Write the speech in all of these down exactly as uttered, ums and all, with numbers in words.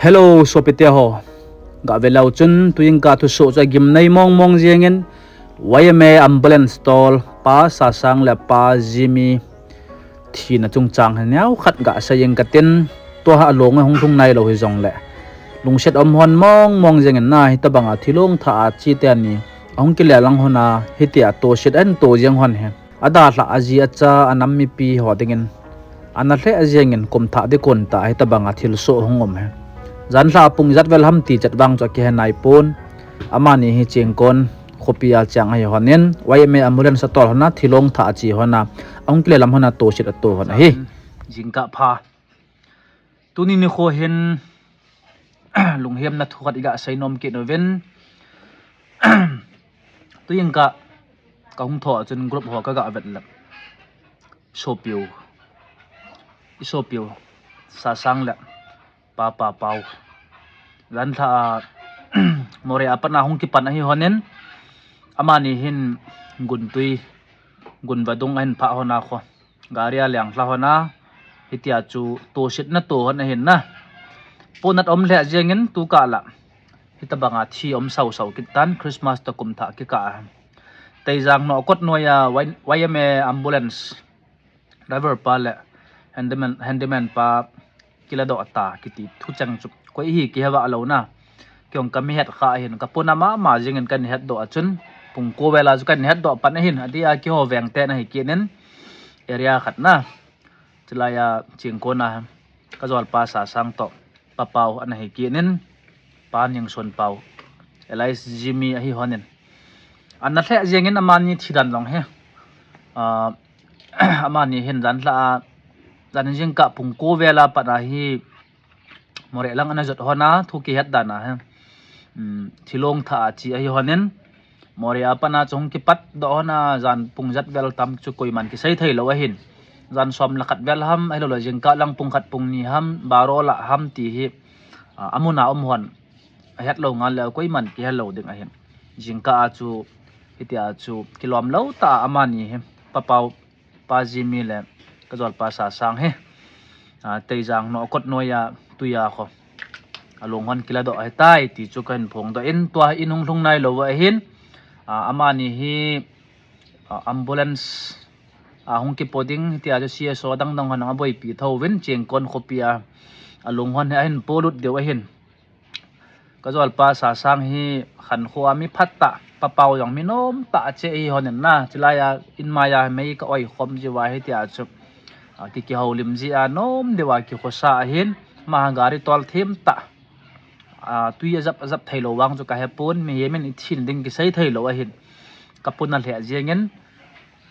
Hello, sopite ho. Gah ve leu chun, tu jingkah thusoh chu agim nei mong mong jengin, Y M A ambulance tol, Pa Sasang le Pa Jimmy thina chungchang hi neokhat gah sei jeng katin, tua ha along a hung lhung nailou hijongle, lungset um hon mong mong jengin na, hitabanga thilong thah a che teni ahung kile lang hon a, hitia toset ahin to jeng hon hi, adalhah aji acha anam mipi ho dingin ana lheh jengin kum thah ding kon tah hitabanga thilsoh hung um hi. Janlhah pung ijat vel ham ti chet vang chu akihe naipon. Amani hi Chengkon khopi a cheng ahi honin, Y M A ambulance atol hon a, thilong thah ache hon a, ahung kile lam hon a toset ato hon ahi. Jingkah pha. Tuni nikho hin lunghemna thu khat igah sei nom kit uvin. Tu jingkah kahung thou a chun group ho kagah vet le, sopiu, isopiu Sasang le Pa Papau, janlhah a Moreh a pat a hung kipan ahi honin, amani hin Guntui, Gunvadung ahin phah hon a kho, gari a lenglha hon a, hitia chu tosetna to hon ahin na. Ponat um lheh jengin tu kah lah hitabanga thi um sau sau kit tan, Christmas toh kum thah kikah a. Teijang Nohkot noiya Y-, Y M A ambulance driver pa le handyman, handyman pa kiladoh ta kiti thucheng chu koi hi kihe vah lou na. Kei jong kami het kha ahin, kapona mama jengin kahin hetdoh a chun, pung ko vel a chu kahin hetdoh pan ahin, adia keiho veng te ana hi kit in, area khat na, chulai a Chengkon a kajolpa Sasang toh Papau ana hi kit in, Pa Ningsonpau, alias Jimmy ahi honin, ana lheh jengin amani thi dan jong hi, ah, amani hin janlhah a, jan jingkah pung ko vel a pat a hi Moreh lang ana jot hon a, thu kihet dan a hi, um, thilong thah a che ahi honin, Moreh a pat a chu hung kipatdoh hon a, jan pung ijat vel tam chu koiman kisei thei lou ahin. Jan som le khat vel ham, ahilouleh jingkah lang pung khat pung ni ham, baro lah ham ti hi, ah, amun a um hon ahet lou ngal le koiman kihe lou ding ahin. Jingkah a chu, hitia chu kilom lou tah a amani hi, Papau, Pa Jimmy le kajolpa Sasang hi, ah, Teijang Nohkot noiya tuiya kho, along hon kiladoh ahitai ti chu kahin phongdoh in, tua hi in hung lhung nailou ahin, ah, amani hi, ah, ambulance a hung kipo ding, hitia chu C S O dang dang hon aboipi thouvin, Chengkon khopi a along hon hi ahin polut diu ahin. Kajolpa Sasang hi khankho a mi phatah, Papau jong mi nomtah ache ahi honin na, chulai a inmai a mei ka oi khom jiuva hitia chu, ah, ki, kihoulim jia nom diuva kikhosa ahin, ama gari tol themtah, ah, tui ajap, ajap thei lou vang chu kahepon, mihem in ithin ding kisei thei lou ahin, kapona lheh jengin,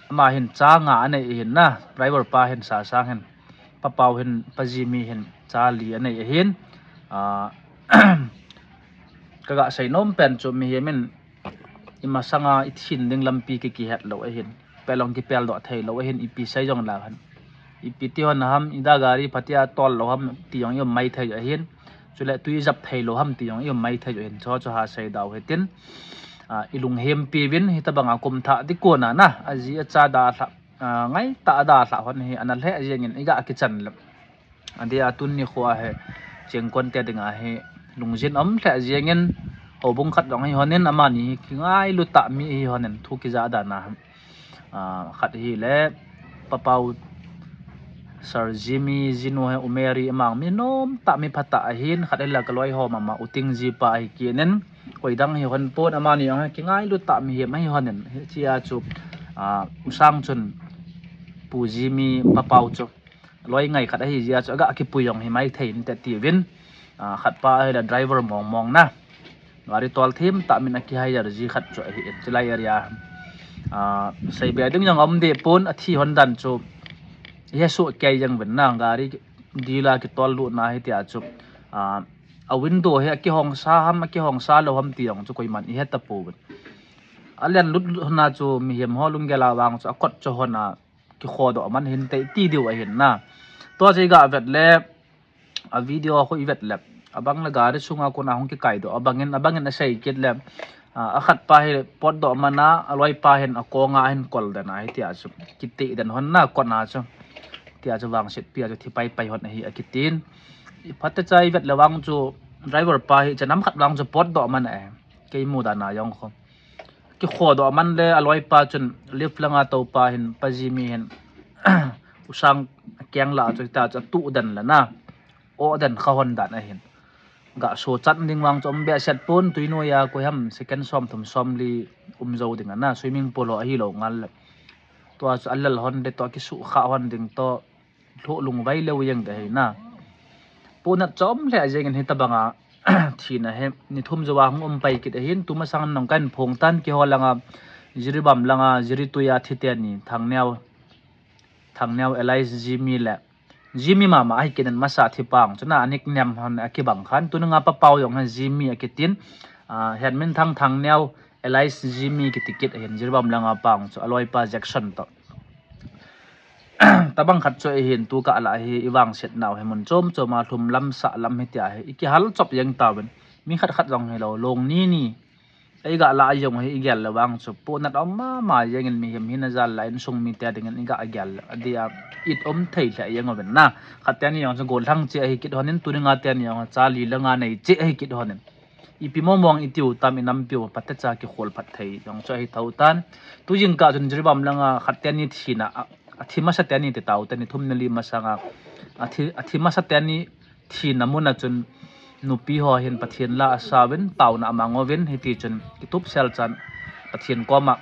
ama hin cha nga anei ahin na, driver pa hin Sasang hin, Papau hin, Pa Jimmy hin cha li anei ahin, ah, kagah sei nom pen chu mihem in imasanga ithin ding lampi ki, kihet lou ahin, pel jong kipeldoh thei lou ahin, ipi sei jong la han, ipi ti hon ham, ida gari phatia tol lou ham ti jong i um mai thei ahin, chule tui ijap thei lou ham ti jong i um mai thei ahin, chu chu ha sei dau hitin, ah, ilunghempi uvin, hitabanga kum thah ding kon a na, aji acha dalhah, ah, ngaitah a dalhah hon hi ana lheh jengin igah kichan le, adia tuni nikho a hi Chengkon te dinga hi lungjin um lheh jengin, houbung khat jong ahi honin, amani hi kingailu tah mi ahi honin, thu kijah dan a, ah, khat hile Papau, Sir Jimmy, jinu hi U Mary, amang mi nomtah mi phatah ahin, khat hile kaloi ho mama U Ting jipa ahi kit in, koi dang ahi hon pon, amani jong hi kingailu tah mihem ahi honin, hichea chu, ah, U Sang chun Pu Jimmy, Papau chu loi ngai khat ahi jeh a chu agah kipui jong hi mai thei inte tiuvin, ah, khat pa ahile driver mong mong na, gari tol themtah min aki hire ji khat chu ahin, chulai area, ah, seibe ding jong um deh pon, athi hon dan chu ihe soh kei jeng uvin na, gari deal a kitol lutna hitia chu, ah, a window hi akihongsa ham, akihongsa lou ham ti jong chu koiman ihe tapouvin. Alen lut lut hon a chu mihem ho lunggel a vang chu akot chu hon a, kikhodoh man hinte ti diu ahin na. Tua chu igah vet le, a video khu ivet le, abang le gari sunga kona hung kikaidoh, abangin, abangin asei kit le, ah, akhat pa hi potdoh man a, aloi pa hin akonga ahin kol den a, hitia chu kitih den hon na, kona chu, tia chu vangsetpi a chu thi paipai hon ahi akitin. Phatecha ivet le vang chu, Driver pa hi chanam khat vang chu potdoh man ahi. Kei mudan a jong kho. Kikhodoh man le aloipa chun lift langa toupa hin, pa Jimmy hin, Usang akeng lah chu ta chu atuh den le na. Oh den kha hon dan ahin. Ga so chat ding vang chu um behseh pon, tuinoi a koi ham second som thum som li um jou ding ana, swimming pool ho ahilou ngal le. Tua chu alel hon de, tua kisu kha hon ding to. Lhoh lungvai leu jeng de hi na. Ponat chom lheh jeng in hitabanga thina hi ni thum jou a hung um pai kit ahin, tumasang nong kan phong tan kihol langa, Jiribam langa, Jiritui a thi teni, Thangneo, Thangneo alias Jimmy le Jimmy mama ahi kit in masa thi pang chu na, a nickname hon akibang khan, tuninga pa pau jong hi Jimmy akitin, ah, Henminthang Thangneo alias Jimmy kiti kit ahin, Jiribam langa pang chu aloipa Jackson to. Tabang khat chu ahin, tu kah lah hi i vangset nau hi mun chom chom a lhum lam sah lam hi tia hi i kihal chop jeng tauvin, mi khat khat jong hilou, long ni ni. Ei ga lah jong hi i gel le vang chu ponat um mama jeng in, mihem hina jal la insung mite dingin i ga gel le, adia it um thei lheh jeng uvin na. Khat teni jong chu gollhang che ahi kit hon in, tuninga teni jong cha li le nga nei che ahi kit hon in. Ipi mong mong i tiu tam, i nampiu phatecha kikhol phat thei jong chu ahi tho tan. Tu jingkah chun Jiribam langa khat teni thina, a, athi masa teni ti tau, teni thum ni li masanga athi, athi masa teni thina muna chun nupi ho hin Pathen la asauvin, taona amang uvin, hiti chun kitup sel chan Pathen koma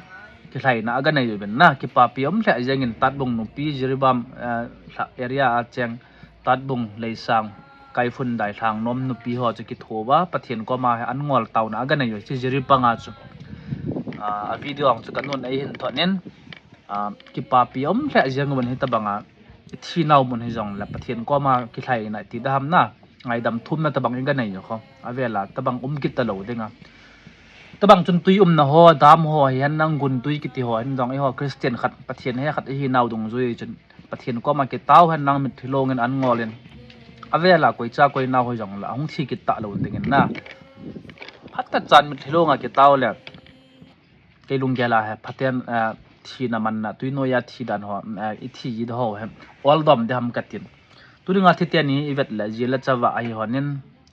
kilhaina aga nei uvin na, kipapi um lheh jeng in Tatbung nupi Jiribam, eh, lha-, area a cheng Tatbung, Leisang, Kaiphundai, Lhangnom nupi ho chu kithouva Pathen koma hi an ngol taona aga nei u chu Jiribam a chu. Ah, a video ang chu kanun eihin thot in, ah, kipapi um lheh jeng uvin hitabanga i thi nau mun hi jong le Pathen koma kilhaina ti da ham na, ngaidam thumna tabang i ga nei u kho. Avela tabang um kit talou dinga. Tabang chun tui umna ho, dam ho, hihen nang gun tui kiti ho, hin jong i ho Christian khat, Pathen he khat i hi nau dungjui chun Pathen koma kitao hen lang mitthi long in an ngol in. Avela koi cha koi nau ho jong la hung thi kit talou dingin na. Phat ta chan mitthi long a kitao le kei lunggel a hi Pathen, eh, thina manna, tuinoi a thi dan ho, eh, i thi ji ho hi ol dom de ham katin. Tuninga thi teni i vet le, ji le chava ahi hon in,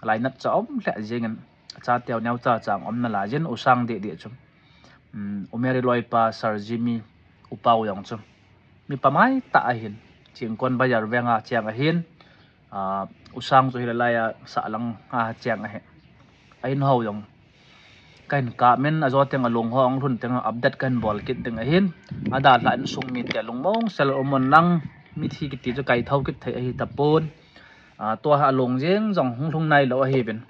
lainat cha um lheh jeng in, cha teu neo cha chang um na la jin, Usang de de chu. Um, U Mary loipa, Sir Jimmy, U Pau jong chu. Mi pamai ta ahin, Chingkon Bazar venga cheng ahin, ah, Usang chu hi la lai a sahlang a cheng ahi. Ahin ho jong. Kahin kap min, ajo teng along ho, ang lhun teng update kahin bol kit ding ahin. Adalha insung mite lungmong sel um un lang, mithi kiti chu kai thou kit thei ahi tapon. Ah, tua ha along jeng jong hung lhung nailou ahiuvin.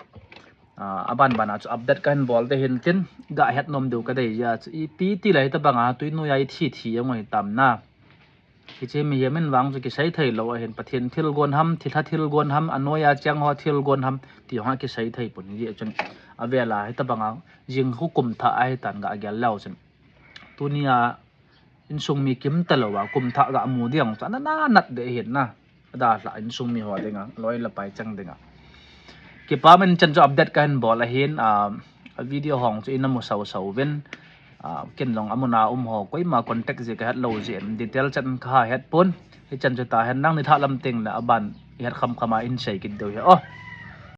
Ah, aban ban a chu update kahin bol de hin tin, ga het nom diu kadei jeh a chu ipi ti le hitabanga tuinoi a i thi thi jeng u hitam na. Hiche mihem in vang chu kisei thei lou ahin, Pathen thilgon ham, thilha thilgon ham, anoi a cheng ho thilgon ham, ti ho kisei thei pon, hijeh chun avela hitabanga jing khu kum thah ahitan ga gel leu chun. Tunia insung mi kim talou a kum thah ga mu ding chu ana na nat de hin na. Adalha insung mi ho dinga, loi le pai chang dinga. Kipa min, chan chu update kahin bol ahin, ah, a video hong chu ina mu sau sau uvin. Ah, ken jong amun a um ho, koima contact ji kahet lou jeh in, detail chan kaha het pon. Hichan chu tahen, nang ni thah lam teng le aban i het kham kham a in sei kit diu hi. Oh,